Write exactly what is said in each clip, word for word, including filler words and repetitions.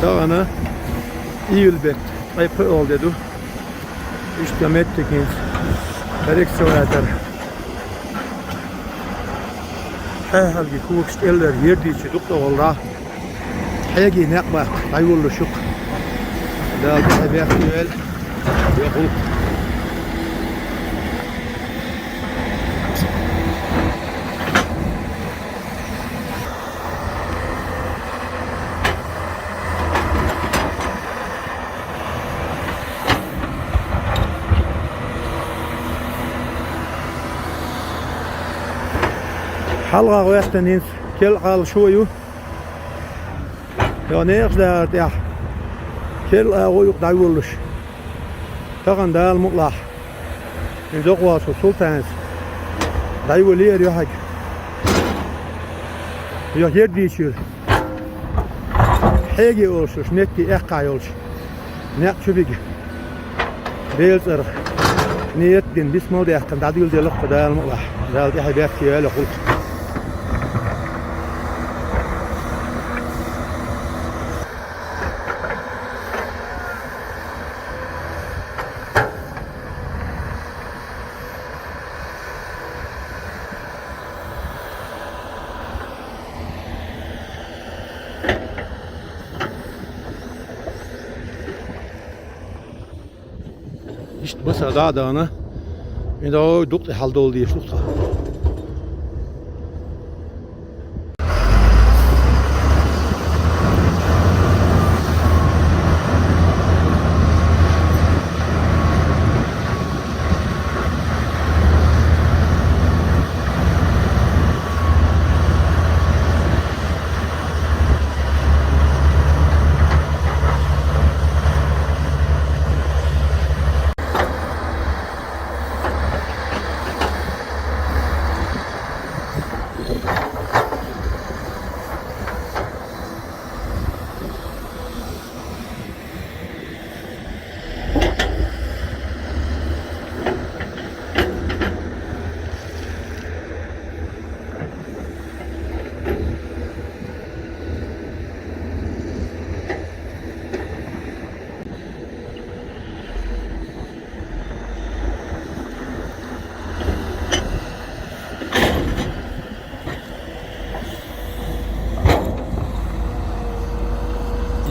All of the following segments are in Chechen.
Тахана июль бетта, ткъе пхиъ ола де ду. Иштта меттигенца экскаватор. Хьехалги куча тӀеллар ердичи дукъ тӀагӀолла. Хьеги некъ баккха дӀайоллуш ю-кх. Дала тӀехьа бехке йойла, йохула. Хьалха гӀоьртина хӀинца керла агӀо шо ю. Йо, некъаш дагӀар тӀехь. Керла агӀо ю-кх дӀайоллуш. Тахана Дала мукъалахь. Ин докъо волчу Султанца дӀайоллера юьхьиг. Юьхь ердичуьра. Хьеги олуш, метте эккхахь йолчу некъ чу бига. Делан цӀарах нийят дина, бисмал даьккхина, дӀадуьйладелла-кх Дала мукъалахь. Дала тӀехьа бехке йойла хӀуллакх. Иштта баса дӀа а дахана, и дӀо дукъ тӀе хьалдовла дезаш ду тхо.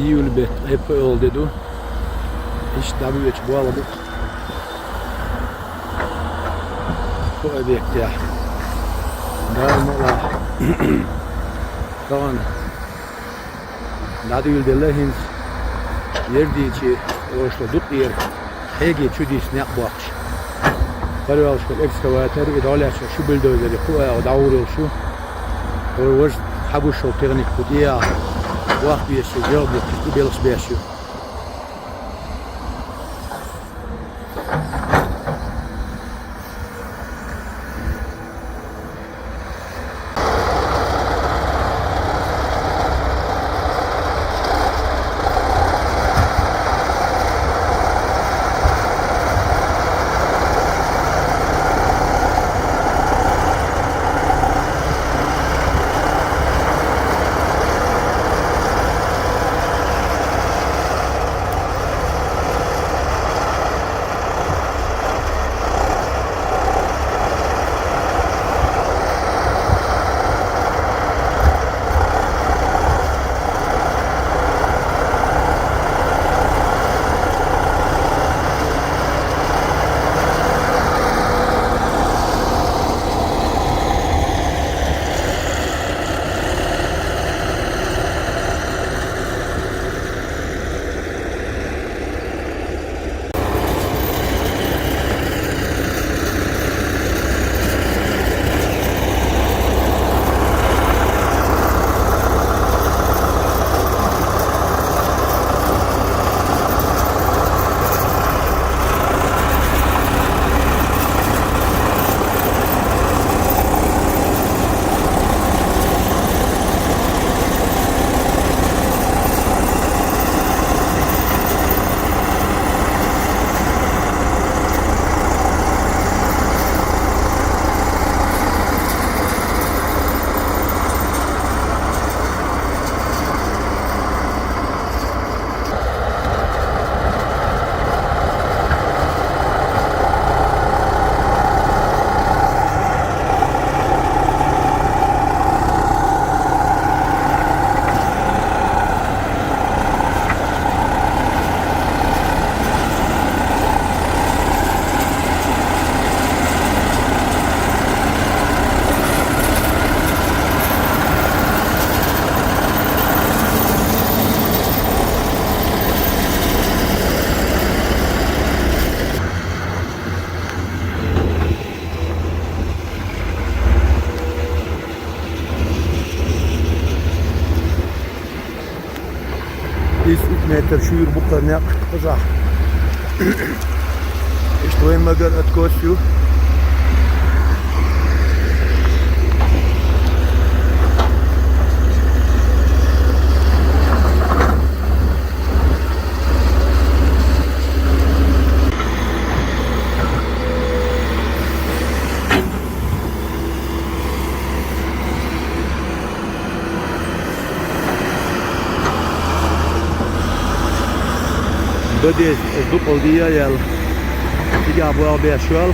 Июль бетта, ткъе пхиъ ола де ду. Иштта дӀабоьдуш болх бу-кх кху объектехь. Дала мукъалахь, тахана дӀадуьйладелла хӀинца, ердичи олуш долу дукъера хьеги чу дисса некъ боккхуш. ХӀара йолуш болу экскаватор, и дӀалаьцна ши бульдозер кху агӀор дӀагӀур йолуш ю. ХӀара важа хьабуш йолу техника кху тӀехьа вахка везаш ю, жоьгӀа бетташ ду, белхаш беш ю. Исс итт метр шуьйра бу-кх некъ кхузахь. Иштта вайн Магар откос ю. Бадес дукъал дия ял. Тига бу беш ял.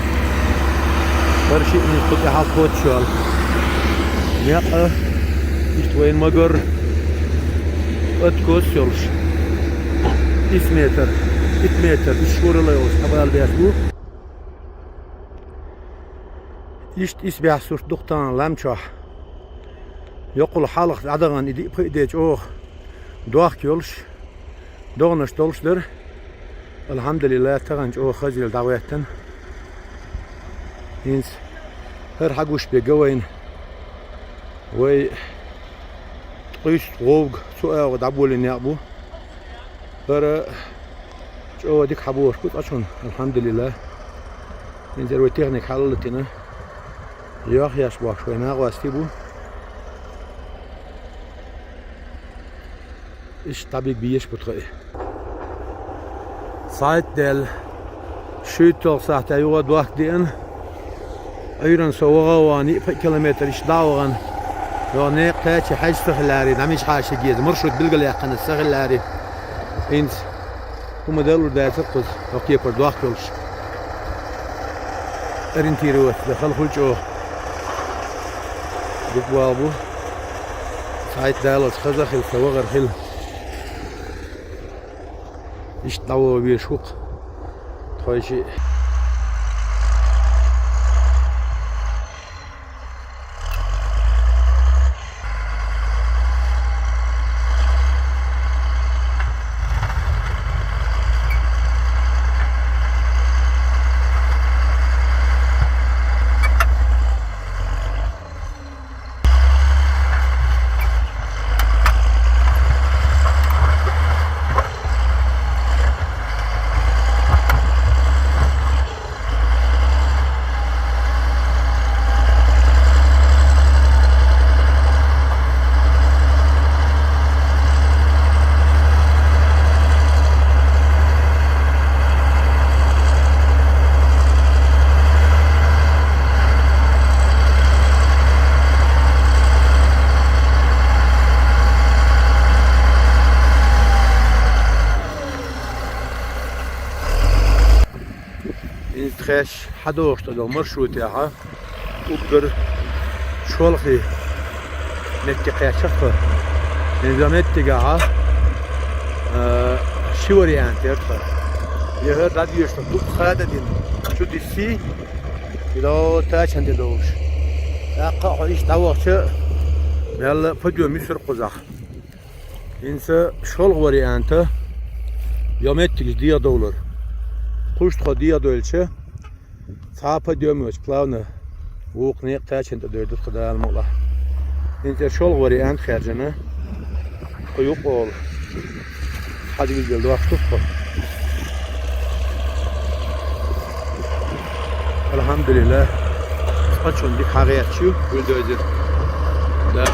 Барши ин кху тӀехь кхоччуш ял. Некъ, иштта вайн Магар откос йолуш. Исс метр, итт метр, исс шура лай йолуш хьабала беш бу. Иштта исбаьхьа сурт ду-кх тахана лам чохь. Йоккхул хьалха дӀадахана и диъ-пхиъ де чӀогӀа дохк йолуш, догӀанаш долуш дара. Алхьамдулилла, тахана чӀогӀа хазийла дӀахӀоьттина. ХӀинца хӀара хьагуш бен ган вайна. Вай ткъуьйсу вовга цу агӀор дӀаболийна некъ бу. ХӀара чӀогӀа дика хьабохуш бу цкъачунна, алхьамдулилла. ХӀинца вай техника хьалалатийна. Йохъеш бохкуш вай накъостий бу. Иштта дӀабига безаш бу тхо и. Схьаэтта даьлла, шуьйтталгӀа сахьтехь юха дохк деана. Ӏуьйранна со ваха а вахана, йиъ-пхиъ километр иштта дӀа а вахана, йо, некъ кхаьчча хьаьжча ца хиларе, дӀа мичахьа ши геза маршрут билгалъяьккхина ца хиларе. ХӀинца хӀума далур дацара кхуза, хӀокху кепара дохк йолуш. Ориентироваться дан хала хуьлу чӀогӀа. Дика бала бу. Схьаэтта далалц хаза а хила, сан вахар хила. Иштта дӀавоха везаш ву-кх тхойшиъ. Иза тхаьш хьадогӀуш тӀадолу маршрутехьа уггар шолхе метте кхаьчча тхо. Иза меттигахьа, а, ши вариант яра тхан. Я хӀара дӀадоьшург дукха хада дина, чу диссий, и до тачан де долуш. ТӀаккха а хьо иштта дӀавахча, мелла подъем юсур кхузахь. ХӀинца шолгӀа варианта, йо меттигаш дегӀадовлар. Кхуш тхо дегӀадойлча, цхьа а подъем йоцу плавно вукху некъ тачан тӀе дойр ду тхан Дала мукъалахь. ХӀинца шолгӀа вариант хаьржина, кху юкъа олу. Хьадигилла дохуш ду тхо. Алхьамдулиллах. Цкъачунна дика хьагӀерташ ю бульдозер. Да.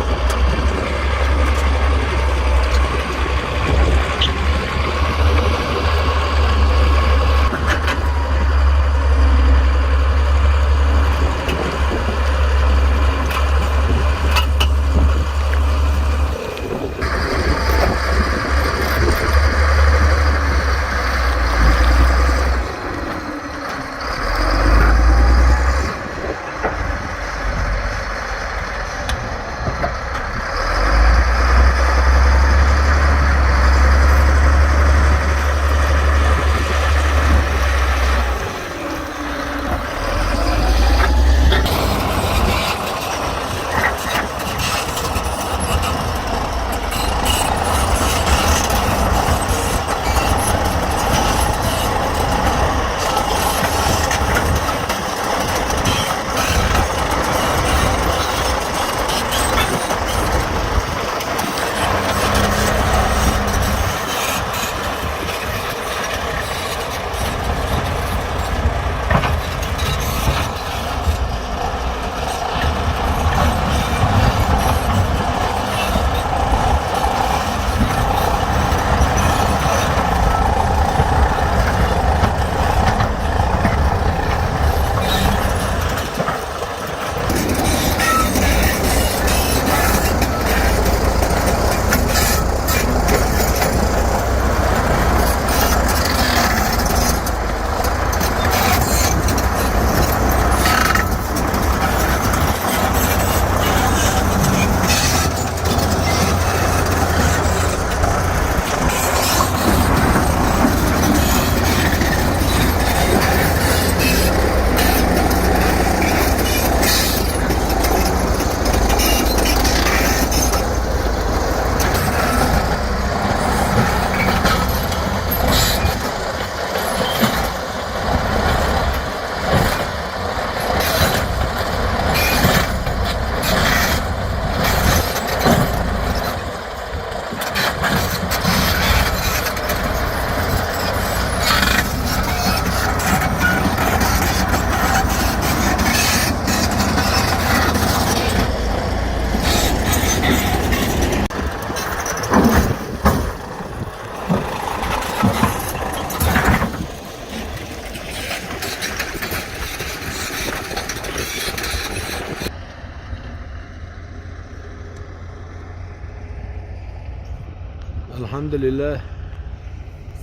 Алхьамдулиллахь,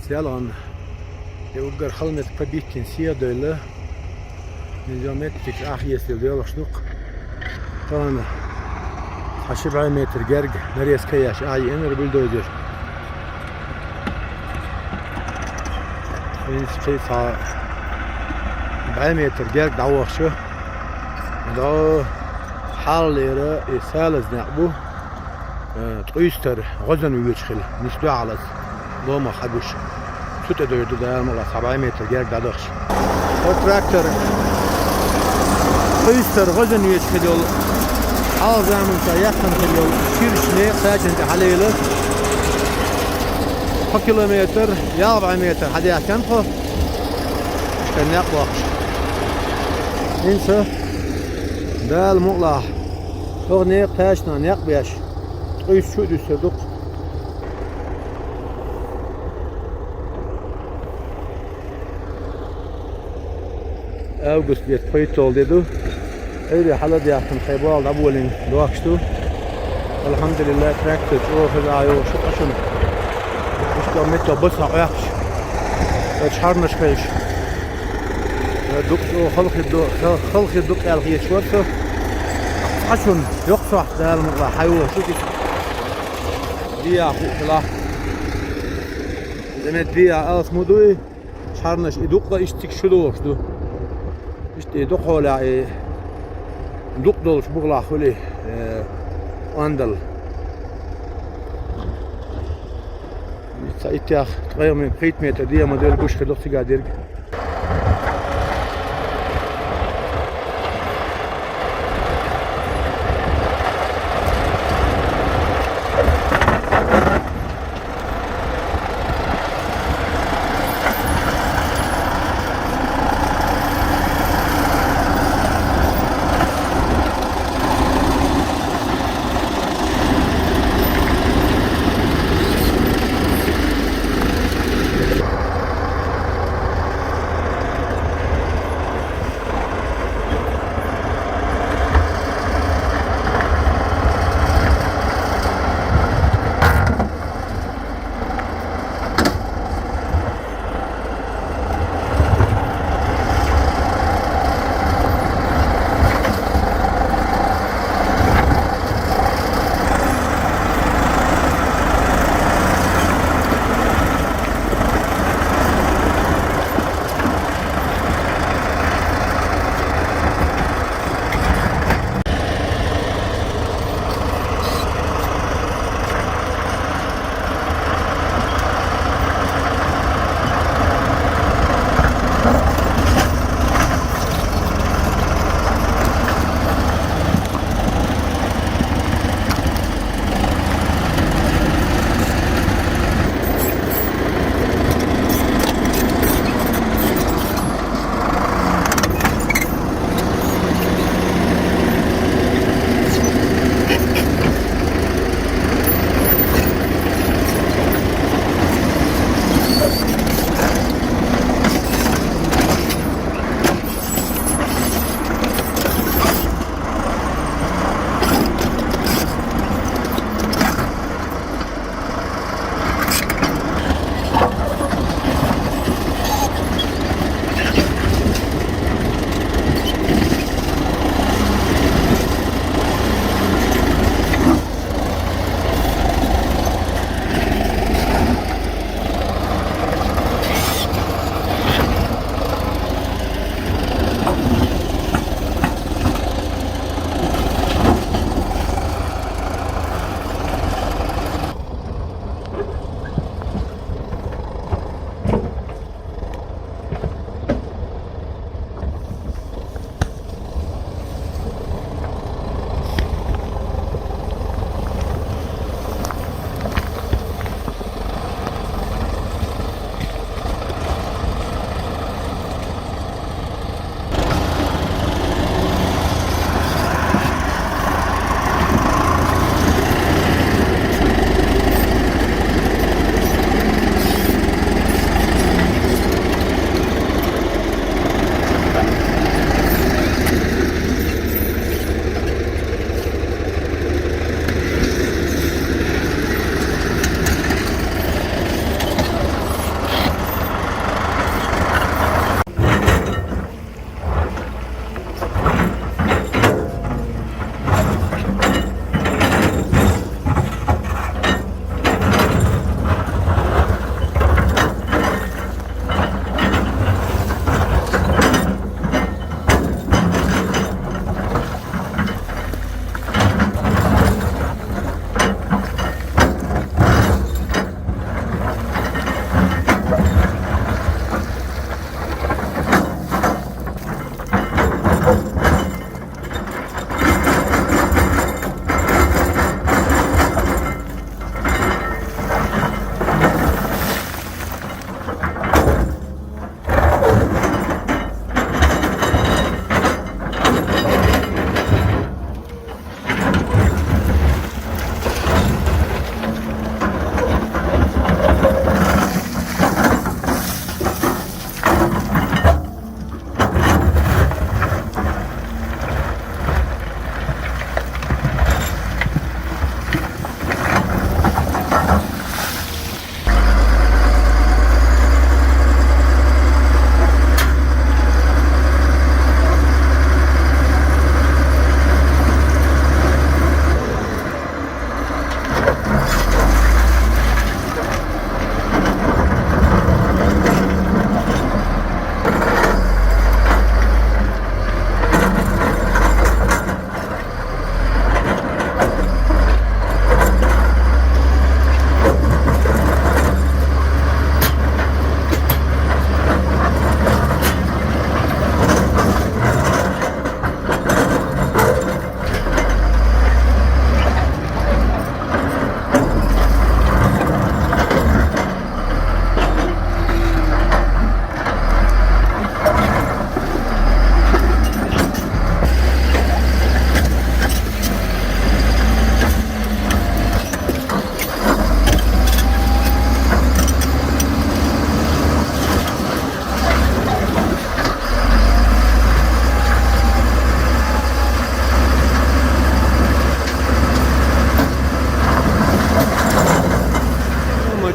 селхан, и уггар хала меттиг побитен сийдойла, низам меттиг ахъесил делахь ду-кх. Тахан цхьа ши бӀаь метр герга нарезка еш Ӏайинар бульдозер. Венс кхийса бӀаь метр герга дӀавахча, да хьаллера и салаза некъ бу. Э, ткъуьйстара гӀозан веча хила, ниш дуьхьалаца, ломах хьагуш. Цу тӀе дойр ду Дала мукъалахь цхьа бӀаь метр герга дӀадахча. Хьо трактор ткъуьйстара гӀозан веча хила йолу, хьалха заманчохь яьккхина хила йолу ширачу некъа кхачанна тӀе хьалайилла. Кхо километр, ялх бӀаь метр хьадаьхкина тхо. Иштта некъ бохкуш. Инса, Дала мукъалахь, хӀокху некъа кхачанна некъ беш, ткъуьйсу чу а дуьсур ду-кх. Август беттан пхийтталгӀа де ду. Ӏуьйре хьала а даьхкина, кхин болх дӀаболийна дохкуш ду. Алхьамдулиллахь, трактор чӀогӀа хеза йогӀуш ю шуна. Иштта метта баса Ӏохкуш, оцу хьарнаш хезаш. Дукха чӀогӀа хала хир ду, хала хир ду-кх аьлла хеташ вара со. Цкъачунна йоккха сохьта Дала мукъалахь хьайогӀуш ю иза. Дехьа хӀуъа хилахь. Иза метта дехьа алсам ма дуй. Цхьарнаш и дуккха иштта цига шу дохуш ду. Иштта и дукхахьолахь и дукха долчу бухахь хуьлий, э, ондалла. Цхьа иттех ткъе пхийтта метр дехьа ма дуьйлу гуш хир ду-кх цигахь дерг.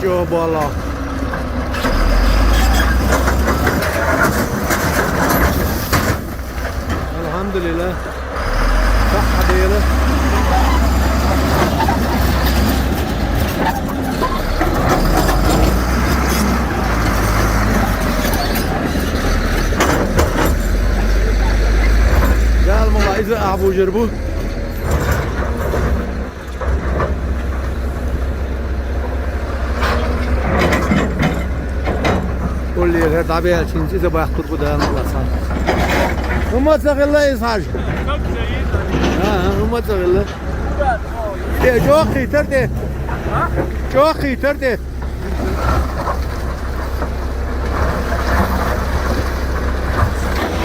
Чо бола. Алхьамдулиллахь. Сахьа дела. Дала мукъ лахь, иза ахьа бужар бу. Уллера хӀара дӀабаьлча хӀинца иза баккхар бу, Дала мукъ лахь. ХӀума ца хилла иза хьажа. ХӀаа, хӀума ца хилла. Э, чӀоагӀа хийтар тӀе. ЧӀоагӀа хийтар тӀе.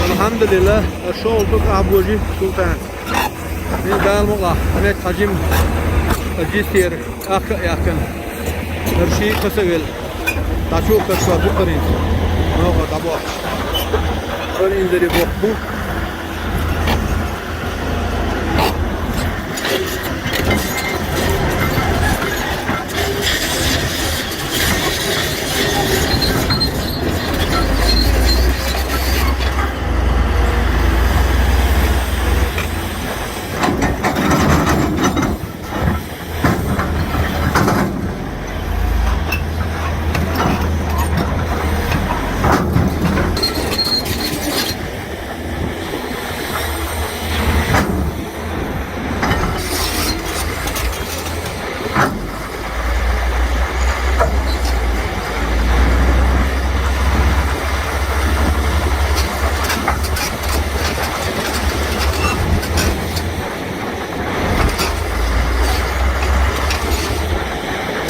Алхьамдулиллахь, аш шоул тук ахьа божи, Султан. Мин Дала мукъ лахь, хьамет хьажим, аджистер, ахка яхкан. Нарши каса вел. Дачу каса бу карин. Нога дабо. Карин дери бо бу.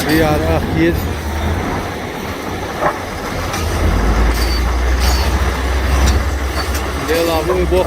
Дияр ах киз. Дела бу бо.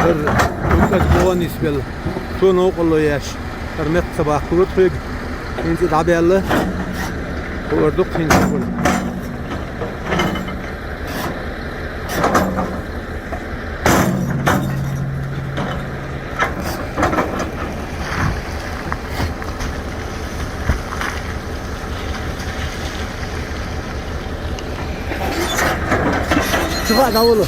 Бир туккас богӀан исбел. Цо новкъарло еш. Бир мекх ца баккхалур тхоьга. ХӀинца дӀабаьлла. Хуур ду-кх хӀинца хӀуна. Чу хаьа, дӀавала.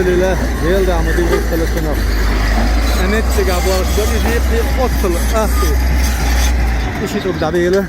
Лила, велда ма дигу халасана. Анет тига баш бади ди отсал ахи. Иши тук дабила.